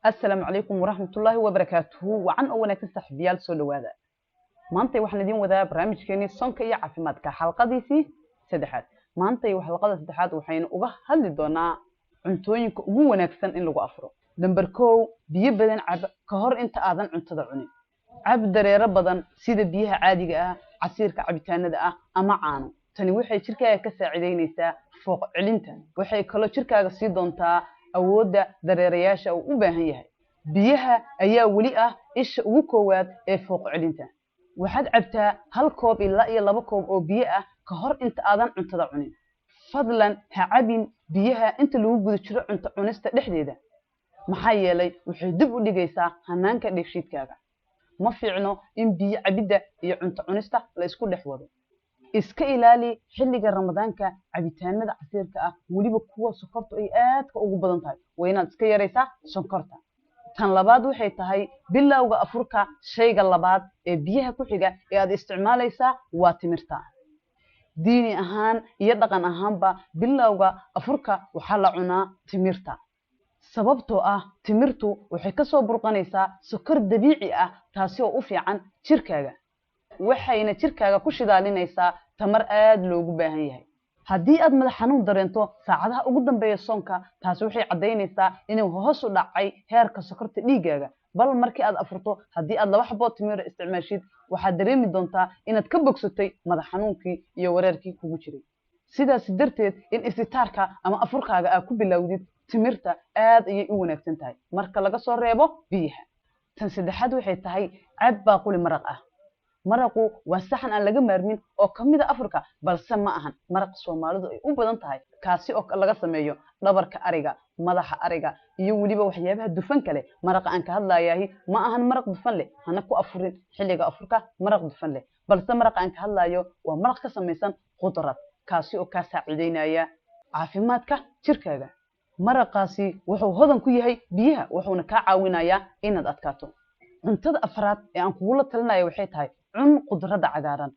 Asalaamu calaykum waraxmatullaahi wabarakaatuhu. Wacan oo wanaagsan, saaxiibayaal, soo dhawaada. Maantay waxaan idiin wadaa barnaamijkeenii sonka iyo caafimaadka, xalqadiisii saddexaad. Maantay xalqada saddexaad waxaynu uga hadli doonaa cuntooyinka ugu wanaagsan in lagu afuro. Number 1, biyo badan cab ka hor inta aadan cuntada cunin. Cab dareero badan sida biyaha caadiga ah, casiirka cabitaanada ah ama caano. Tani waxay jirkaaga ka saacidaynaysaa fooq celinta, waxay kaloo jirkaaga sii doontaa awoodda dareerayaasha uu u baahan yahay. Biyaha ayaa weli ah isha ugu koowaad ee fooq celinta. Waxaad cabtaa 1 koob ilaa iyo 2 koob oo biyo ah ka hor inta aadan cuntada cunin. Fadlan ha cabin biyaha inta lagu guda jiro cunto cunista dhexdeeda, maxaa yeelay waxay dib u dhigaysaa hanaanka dheefshiidkaaga. Ma fiicno in biyo cabidda iyo cunto cunista la isku dhex wado. Iska ilaali xilliga Ramadaanka cabitaanada casiirka ah, weliba kuwa sonkortu ay aadka ugu badan tahay. Waa inaad iska yaraysaa sonkorta. Tan labaad waxay tahay bilowga afurka, shayga labaad ee biyaha ku xiga ee aad isticmaalaysaa waa timirta. Diini ahaan iyo dhaqan ahaanba, bilowga afurka waxaa la cunaa timirta, sababtoo ah timirtu waxay kasoo burqanaysaa sokor dabiici ah, taasi oo u fiican jirkaaga, waxayna jirkaaga ku shidaalinaysaa tamar aada loogu baahan yahay. Haddii aad madax xanuun dareento saacadaha ugu dambeeya soonka, taasi waxay caddaynaysaa inuu hoos u dhacay heerka sokorta dhiiggaaga. Bal markii aad afurto, haddii aad 2 xabood timira isticmaashid, waxaad dareemi doontaa inaad ka bogsatay madax xanuunkii iyo wareerkii kugu jiray. Sidaas darteed, in iftaarka ama afurkaaga aad ku bilowdid timirta aad ayay u wanaagsan tahay, marka laga soo reebo biyaha. Tan saddexaad waxay tahay cab baaquli maraq ah. Maraqu waa saxan aan laga maarmin oo ka mid a afurka, balse ma ahan maraq Soomaalidu ay u badan tahay, kaasi oo laga sameeyo dhabarka ariga, madaxa ariga iyo weliba waxyaabaha dufan kale. Maraqa aan ka hadlayahi ma ahan maraq dufan leh. Hana ku afurin xilliga afurka maraq dufan leh, balse maraqa aan ka hadlayo waa maraq ka samaysan khudrad, kaasi oo kaa saacidaynaya caafimaadka jirkaaga. Maraqaasi wuxuu hodan ku yahay biyaha, wuxuuna kaa caawinayaa inaad adkaato. Cuntada afraad ee aan kugula talinayo waxay tahay cun khudradda cagaaran.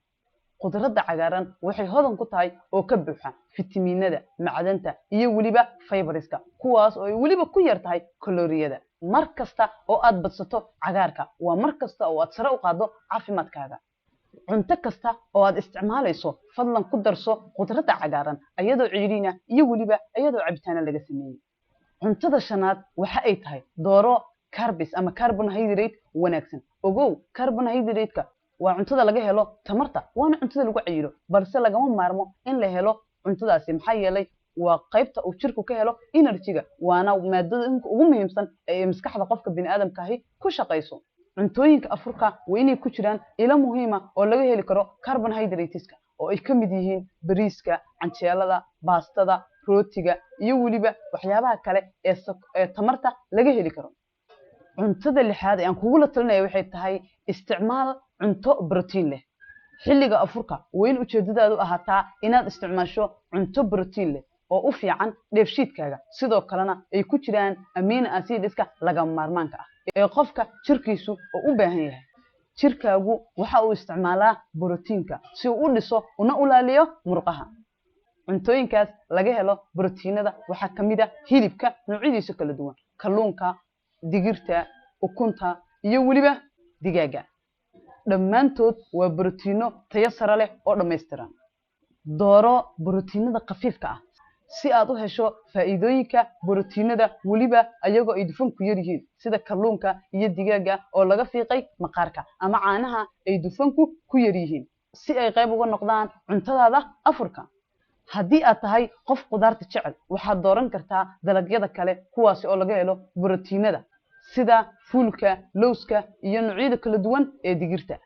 Khudradda cagaaran waxay hodan ku tahay oo ka buuxa fitamiinada, macdanta iyo weliba fibers-ka, kuwaas oo ay weliba ku yar tahay kalooriyada. Mar kasta oo aad badsato cagaarka waa mar kasta oo aad sare u qaaddo caafimaadkaaga. Cunto kasta oo aad isticmaalayso, fadlan ku darso khudradda cagaaran, ayadoo ciiriina iyo weliba ayadoo cabitaana laga sameeyey. Cuntada shanaad waxa ay tahay dooro carbs ama carbohydrate wanaagsan. Ogow, carbohydrate-ka waa cuntada laga helo tamarta, waana cuntada lagu cayilo, balse lagama maarmo in la helo cuntadaasi, maxaa yeelay waa qaybta uu jirku ka helo energy-ga, waana maadooyinka ugu muhiimsan ee maskaxda qofka biniaadamka ahi ku shaqayso. Cuntooyinka afurka waa inay ku jiraan ilo muhiima oo laga heli karo carbohydrates-ka, oo ay ka mid yihiin bariiska, canjeelada, baastada, rootiga iyo weliba waxyaabaha kale ee tamarta laga heli karo. Cuntada lixaad ee aan kugula talinaya waxay tahay isticmaal cunto brotiin leh. Xilliga afurka waa in ujeedadaadu ahaataa inaad isticmaasho cunto brotiin leh oo u fiican dheefshiidkaaga, sidoo kalena ay ku jiraan amino acids-ka lagama maarmaanka ah ee qofka jirkiisu oo u baahan yahay. Jirkaagu waxa uu isticmaalaa borotiinka si uu u dhiso una ulaaliyo murqaha. Cuntooyinkaas laga helo borotiinada waxaa ka mid a hilibka noocyadiisa kala duwan, kalluunka, digirta, ukunta iyo weliba digaaga. Dhammaantood waa borotiinno tayo sare leh oo dhammaystiran. Dooro borotiinada khafiifka ah si aad u hesho faa'iidooyinka borotiinada, weliba ayagoo ay dufanku yar yihiin, sida kalluunka iyo digaaga oo laga fiiqay maqaarka ama caanaha ay dufanku ku yar yihiin, si ay qayb uga noqdaan cuntadaada afurka. Haddii aad tahay qof khudaarta jecel, waxaad dooran kartaa dalagyada kale, kuwaasi oo laga helo borotiinada, sida fuulka, lowska iyo noocyada kala duwan ee digirta.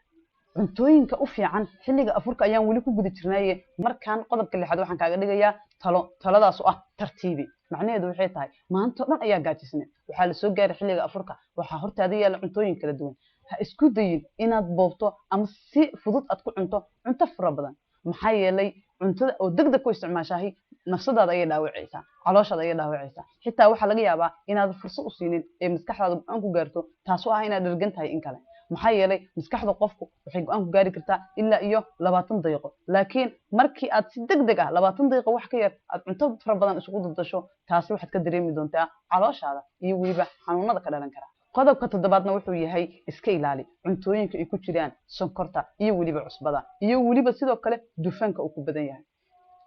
Cuntooyinka u fiican xilliga afurka ayaan weli ku guda jirnaaye. Markaan qodobka lixaad waxaan kaaga dhigayaa talo, taladaas oo ah tartiibi. Macnaheedu waxay tahay maanta o dhan ayaa gaajisnay, waxaa la soo gaaray xilliga afurka, waxaa hortaada yaalla cuntooyin kala duwan. Ha isku dayin inaad boobto ama si fudud aad ku cunto cunto fara badan, maxaa yeelay cuntada oo deg deg ku isticmaashaahi nafsadaada ayay dhaawacaysaa, calooshaada ayay dhaawacaysaa. Xitaa waxaa laga yaabaa inaad fursad u siinin ee maskaxdaada go-aan ku gaarto, taasoo ah inaad dhergan tahay in kale. Maxaa yeelay, maskaxda qofku waxay go-aan ku gaari kartaa ilaa iyo 20 daqiiqo, laakiin markii aad si deg deg ah 20 daqiiqo wax ka yar aad cunto fara badan isugu daldasho, taasi waxaad ka dareemi doontaa calooshaada iyo weliba xanuunada ka dhalan kara. Qodobka toddobaadna wuxuu yahay iska ilaali cuntooyinka ay ku jiraan sonkorta iyo weliba cusbada iyo weliba sidoo kale dufanka uu ku badan yahay.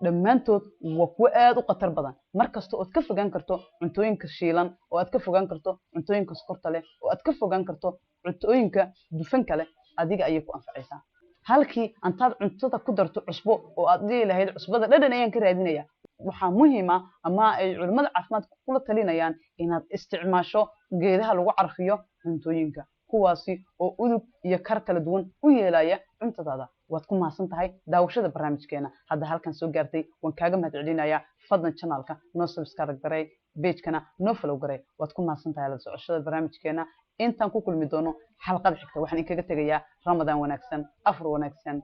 Dhammaantood waa kuwo aada u khatar badan. Mar kasta ood ka fogaan karto cuntooyinka shiilan, oo aad ka fogaan karto cuntooyinka sokorta leh, oo aad ka fogaan karto cuntooyinka dufanka leh, adiga ayay ku anfacaysaa. Halkii antaad cuntada ku darto cusbo oo aad dhihi lahayd cusbada dhadhan ayaan ka raadinaya, waxaa muhiima ama ay culimmada caafimaadka kula talinayaan inaad isticmaasho geedaha lagu carfiyo cuntooyinka, kuwaasi oo udug iyo kar kala duwan u yeelaya cuntadaada. Waad ku mahadsan tahay daawashada barnaamijkeena. Hadda halkan soo gaartay waan kaaga mahad celinayaa. Fadlan channelka noo subscribe garay, pagekana noo follow garay. Waad ku mahadsan tahay la socoshada barnaamijkeena. Intaan ku kulmi doono xalqada xigta, waxaan inkaga tegayaa Ramadaan wanaagsan, afur wanaagsan.